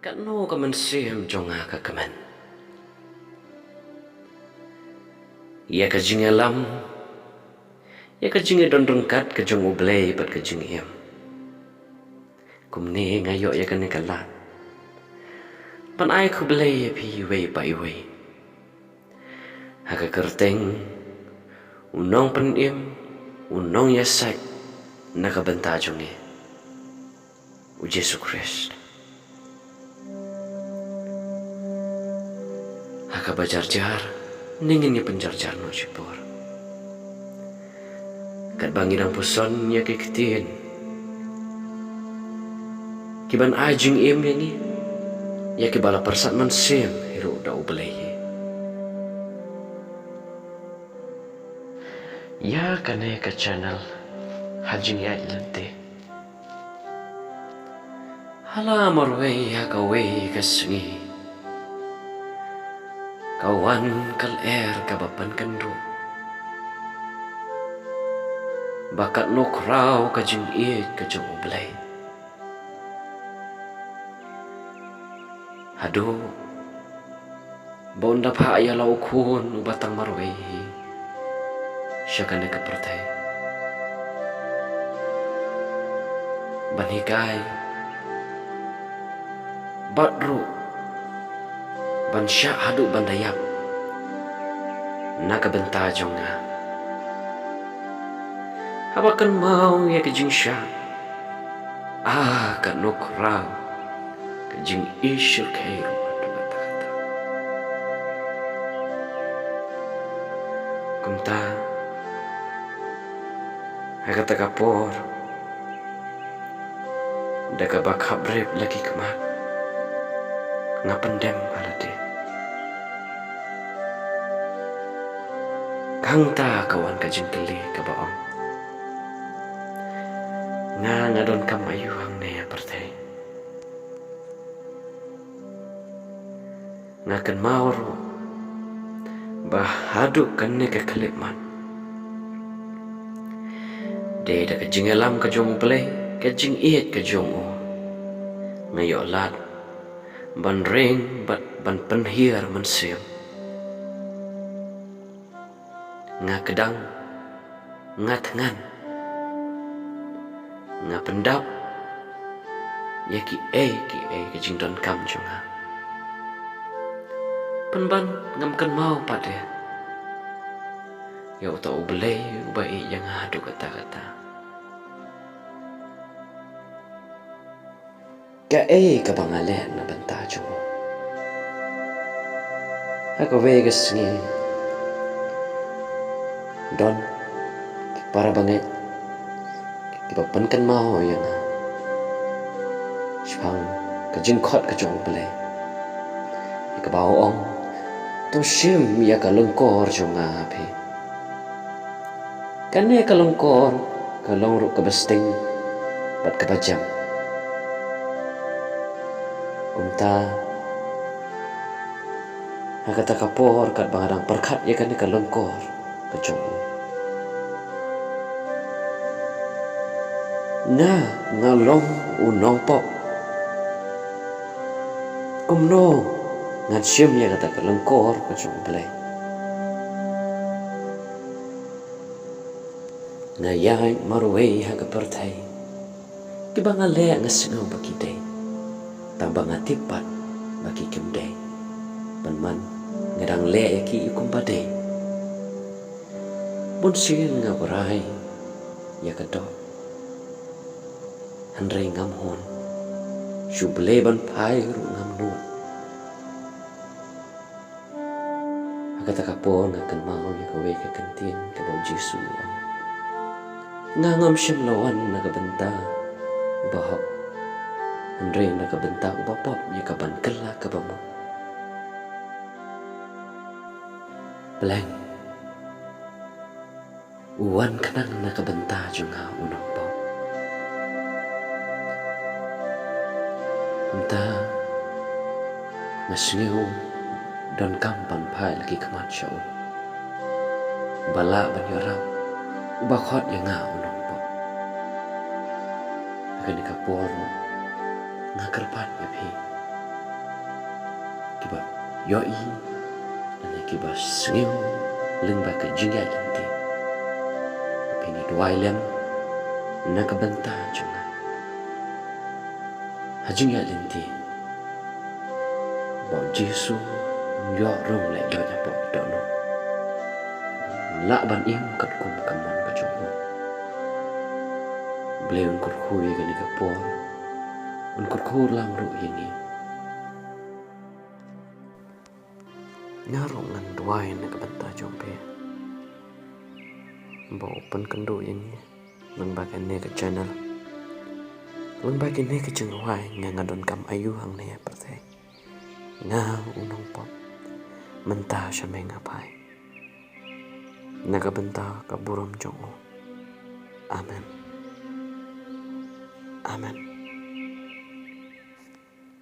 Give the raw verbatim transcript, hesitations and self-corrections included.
Katno ka mynsiem jong nga ka kmen ïa ka jingïalam, ïa ka jingïadon ryngkat ka jong U Blei bad ka jingim. Kumne nga ïoh ïa kane ka lad ban ai khublei ïa phi iwei pa iwei. Ha ka kyrteng u Nongpynim, u Nongïasaid na ka bynta jong ngi, U Jisu Khrist. Ha kaba jar jar, ne ngin ïa pynjar jar noh shipor. Katba ngi dang puson ïa ki ktien kiban ai jingim ïa ngi, ïa kiba la pyrsad mynsiem hi ruh da U Blei hi. Ïa kane ka channel Ha Jingïaid Lynti, ha la marwei ha kawei ka sngi, ka wan ka lyer kaba pynkynduh ba katno khraw ka jingïeit ka jong U Blei. Haduh ba un da phah ïa la u Khun uba tang marwei hi sha kane ka pyrthei ban hikai bad ruh ban shah haduh ban da ïap na ka bynta jong nga. Haba kynmaw ïa ka jingshah, ah, katno khraw ka jingïeit shyrkhei ruh haduh katta katta. Kumta, ha kata ka por, da kaba khapbrip la ki khmat, nga pyndem ha lade. Hangta ka wan ka jingkylli kaba ong, nga nga donkam aïu hangne ha pyrthei? Nga kynmaw ruh ba haduh kane ka khyllipmat, dei da ka jingïalam ka jong U Blei, ka jingïeit ka jong u, nga ïoh lad ban ring bad ban pynhiar mynsiem. Nga kdang, nga thngan, nga pyndap ïa kiei kiei ka jingdonkam jong nga. Pynban ngam kynmaw pat ïa uta U Blei uba ïeit ïa nga haduh katta katta. Kaei kaba nga leh na bynta jong u? Ha kawei ka sngi, don ki para bangeit kiba pynkynmaw ïa nga shaphang ka jingkhot ka jong U Blei, ïa kaba u ong, to shim ïa ka lyngkor jong nga ha phi. Kane ka lyngkor ka long ruh kaba sting bad kaba jem. Kumta, ha kata ka por, katba nga dang pyrkhat ïa kane ka lyngkor ka jong u, nga, nga long u nongpop. Kumno ngan shim ïa kata ka lyngkor ka jong U Blei? Nga ïaid marwei ha ka pyrthei, kiba nga leh nga sngew ba ki dei, tangba nga tip pat ba ki kim dei. Pynban nga dang leh ïa ki kumba dei. Bun sien nga brai ïa ka doh, hynrei ngam hun. Shu blei ban phai ruh ngam nud. Ha kata ka por nga kynmaw ïa kawei ka kyntien kaba u Jisu u ong, nga ngam shym la wan na ka bynta uba hok, hynrei na ka bynta uba pop, ïa kaban kylla kaba mut. Pleng, u wan khnang na ka bynta jong nga u nongpop. Kumta nga sngew donkam ban phai la ki khmat sha u, uba lah ban ïarap, uba khot ïa nga u nongpop. Ha kane ka por nga kyrpad ïa phi, Kiba ïohi lane kiba sngew lyngba ka jingïaid lynti, phi ngi duwai lem na ka bynta jong nga. Ha jingïaid lynti ba u Jisu un ïoh rung leh ïoh ïa pop dohnud, lah ban im katkum ka mon ka jong u. Blei un kyrkhu ïa kane ka por, un kyrkhu lang ruh ïa ngi. Nga ruh ngan duwai na ka bynta jong phi ba u pynkynduh ïa ngi lyngba kane ka channel, lyngba kane ka jingrwai. Nga nga donkam aïu hangne ha pyrthei, nga u nongpop, mynta sha me nga phai. Na ka bynta ka burom jong u. Amen. Amen.